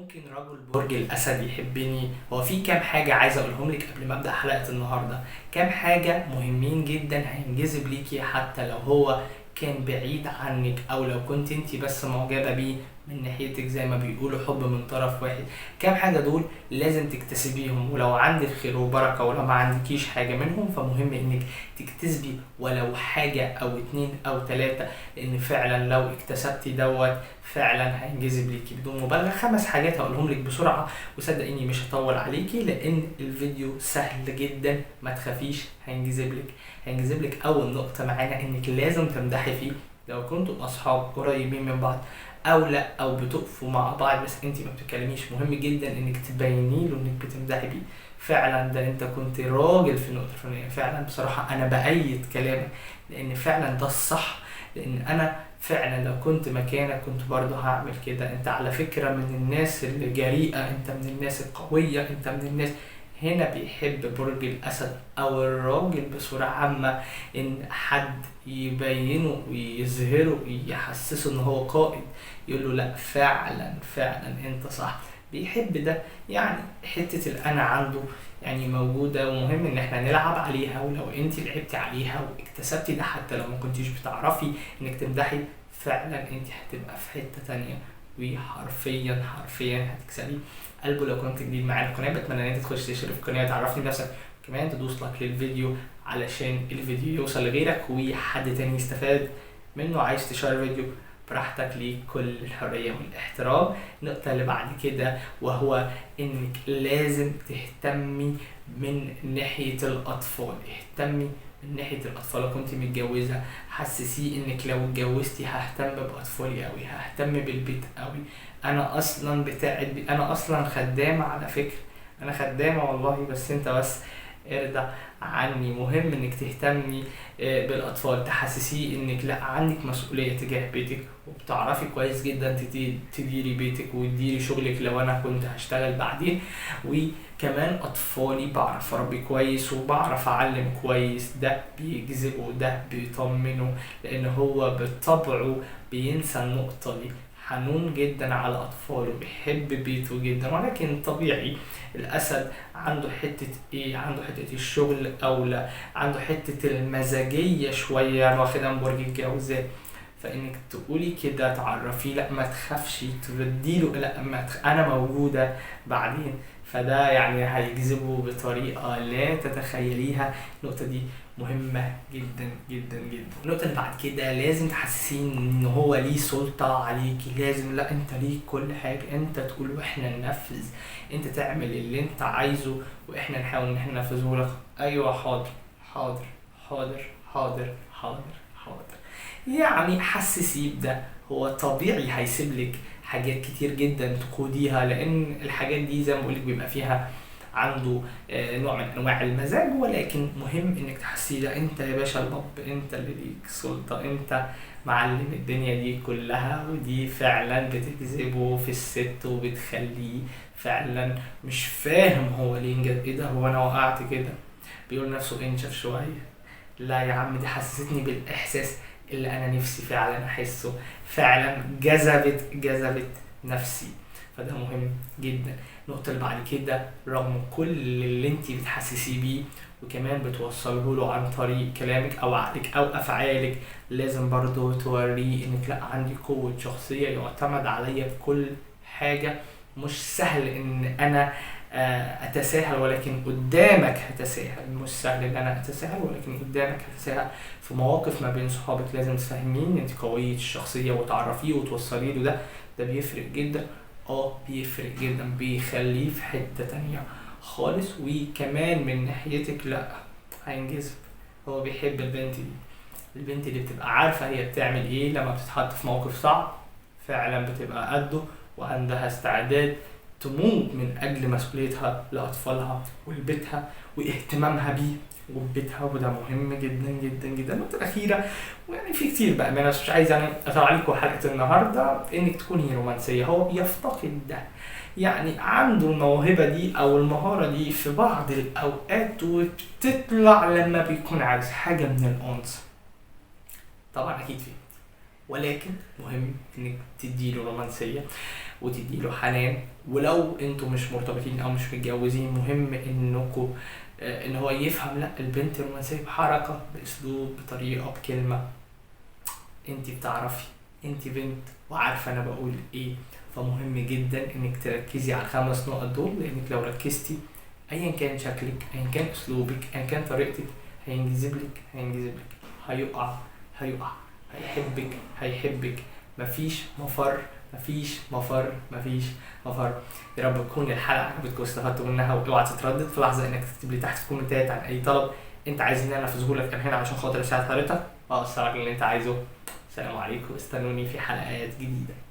ممكن رجل برج الأسد يحبني؟ هو في كام حاجة عايز أقولهم لك قبل ما أبدأ حلقة النهاردة، كام حاجة مهمين جدا هينجذب ليكي حتى لو هو كان بعيد عنك، أو لو كنت انت بس معجبة بيه من ناحيتك زي ما بيقولوا حب من طرف واحد. كام حاجة دول لازم تكتسبيهم، ولو عندك خير وبركة، ولو ما عندكيش حاجة منهم فمهم انك تكتسبي ولو حاجة او اتنين او تلاتة، لان فعلا لو اكتسبتي دوت فعلا هينجذب ليكي بدون مبالغة. 5 حاجات هقولهم لك بسرعة، وصدقيني مش هطول عليكي لان الفيديو سهل جدا، ما تخافيش هينجذب لك. هينجذب لك اول نقطة معانا انك لازم تمدحي فيه لو كنتوا اصحاب قريبين من بعض او لا، او بتقفوا مع بعض بس انت ما بتتكلميش. مهم جدا انك تبيني له انك بتمدحي بيه. فعلا ده انت كنت راجل في النقطه الفلانيه، فعلا بصراحه انا بايد كلامك لان فعلا ده الصح، لان انا فعلا لو كنت مكانك كنت برضه هعمل كده. انت على فكره من الناس اللي جريئه، انت من الناس القويه، انت من الناس. هنا بيحب برج الأسد أو الراجل بصورة عامة إن حد يبينه ويظهره ويحسسه إن هو قائد، يقول له لأ فعلا فعلا أنت صح. بيحب ده، يعني حتة الأنا عنده يعني موجودة، ومهم إن إحنا نلعب عليها. ولو أنت لعبتي عليها واكتسبتي ده حتى لو ما كنتيش بتعرفي إنك تمدحي، فعلا أنت هتبقى في حتة تانية، وحرفيا حرفيا هتكسبي قلبه. لو كنت جديد معانا القناه بتمنى ان انت تخش تشترك في القناه وتعرفني بنفسك، كمان تدوس لايك للفيديو علشان الفيديو يوصل لغيرك وحد تاني يستفاد منه. عايز تشير الفيديو براحتك، ليك كل الحريه والاحترام. النقطه اللي بعد كده وهو انك لازم تهتمي من ناحيه الاطفال. اهتمي من ناحيه الاطفال. لو كنت متجوزه حسسيه انك لو اتجوزتي ههتم باطفالي قوي، ههتم بالبيت قوي، انا اصلا بتاعت بي، انا اصلا خدامه على فكره، انا خدامه والله، بس انت بس ارضى عني. مهم انك تهتمي بالاطفال، تحسسيه انك لا عندك مسؤوليه تجاه بيتك، وبتعرفي كويس جدا تديري بيتك وتديري شغلك لو انا كنت هشتغل بعدين، وكمان اطفالي بعرف اربي كويس وبعرف اعلم كويس. ده بيجذبه، ده بيطمنه، لان هو بطبعه بينسى النقطه دي. حنون جدا على اطفاله، بيحب بيته جدا، ولكن طبيعي الاسد عنده حته ايه، عنده حته الشغل او لا، عنده حته المزاجيه شويه واخدها من برج الجوزاء. فانك تقولي كده تعرفيه لا ما تخافش، تبديله لا ما انا موجوده بعدين، فده يعني هيجذبه بطريقه لا تتخيليها. النقطه دي مهمة جدا جدا جدا. النقطة اللي بعد كده لازم تحسسيه ان هو ليه سلطة عليكي، لازم لا انت ليك كل حاجة، انت تقول واحنا ننفذ، انت تعمل اللي انت عايزه واحنا نحاول ان احنا ننفذه لك. ايوه حاضر حاضر حاضر حاضر حاضر حاضر. يعني حسسيه بده. هو طبيعي هيسيب لك حاجات كتير جدا تقوديها، لان الحاجات دي زي ما بقولك بيبقى فيها عنده نوع من انواع المزاج، ولكن مهم انك تحسيه ده انت يا باشا الباب، انت اللي ليك سلطة، انت معلم الدنيا دي كلها. ودي فعلا بتجذبه في الست وبتخليه فعلا مش فاهم هو ليه انجذب، ايه ده هو انا وقعت كده، بيقول نفسه انشف شوية، لا يا عم دي حسستني بالاحساس اللي انا نفسي فعلا احسه، فعلا جذبت نفسي. فده مهم جدا. النقطة اللي بعد كده رغم كل اللي انتي بتحسسيه بيه وكمان بتوصله له عن طريق كلامك او عقلك او افعالك، لازم برضو توريه انك لا عندي قوة شخصية يعتمد عليا في كل حاجة، مش سهل ان انا اتساهل ولكن قدامك هتساهل، مش سهل ان انا اتساهل ولكن قدامك هتساهل. في مواقف ما بين صحابك لازم تفهميه ان انت قوية الشخصية وتعرفيه وتوصلي له ده، ده بيفرق جدا. بيفرق جدا، بيخليه في حتة تانية خالص. وكمان من ناحيتك لا هينجذب، هو بيحب البنت دي، البنت اللي بتبقى عارفة هي بتعمل ايه لما بتتحط في موقف صعب، فعلا بتبقى قده وعندها استعداد تموت من أجل مسؤوليتها لأطفالها ولبيتها واهتمامها بيه وبيتها، وده مهم جدا جدا جدا. النقطة الأخيرة، ويعني في كتير بقى، أنا مش عايز أطلع عليكم حلقة النهاردة، إنك تكوني رومانسية. هو بيفتقد ده، يعني عنده الموهبة دي أو المهارة دي في بعض الأوقات وبتطلع لما بيكون عايز حاجة من الأنثى، طبعا أكيد فيه، ولكن مهم انك تديله رومانسية وتديله حنان. ولو انتوا مش مرتبطين او مش متجوزين، مهم انكم ان هو يفهم لا البنت رومانسية بحركة، باسلوب، بطريقة، بكلمه. انت بتعرفي، انت بنت وعارفه انا بقول ايه. فمهم جدا انك تركزي على ال5 نقط دول، لانك لو ركزتي ايا كان شكلك، ايا كان اسلوبك، ايا كان طريقتك، هينجذب لك، هينجذب لك، هيقع، هيقع، هيحبك، هيحبك. مفيش مفر، مفيش مفر، مفيش مفر. يا رب تكون الحلقة عجبتكم واستفدتوا منها، واوعى تتردد في لحظة انك تكتب لي تحت في الكومنتات عن اي طلب انت عايز ان انا انفذه لك. انا هنا عشان خاطر اساعد حضرتك واوصلك اللي انت عايزه. السلام عليكم، استنوني في حلقات جديدة.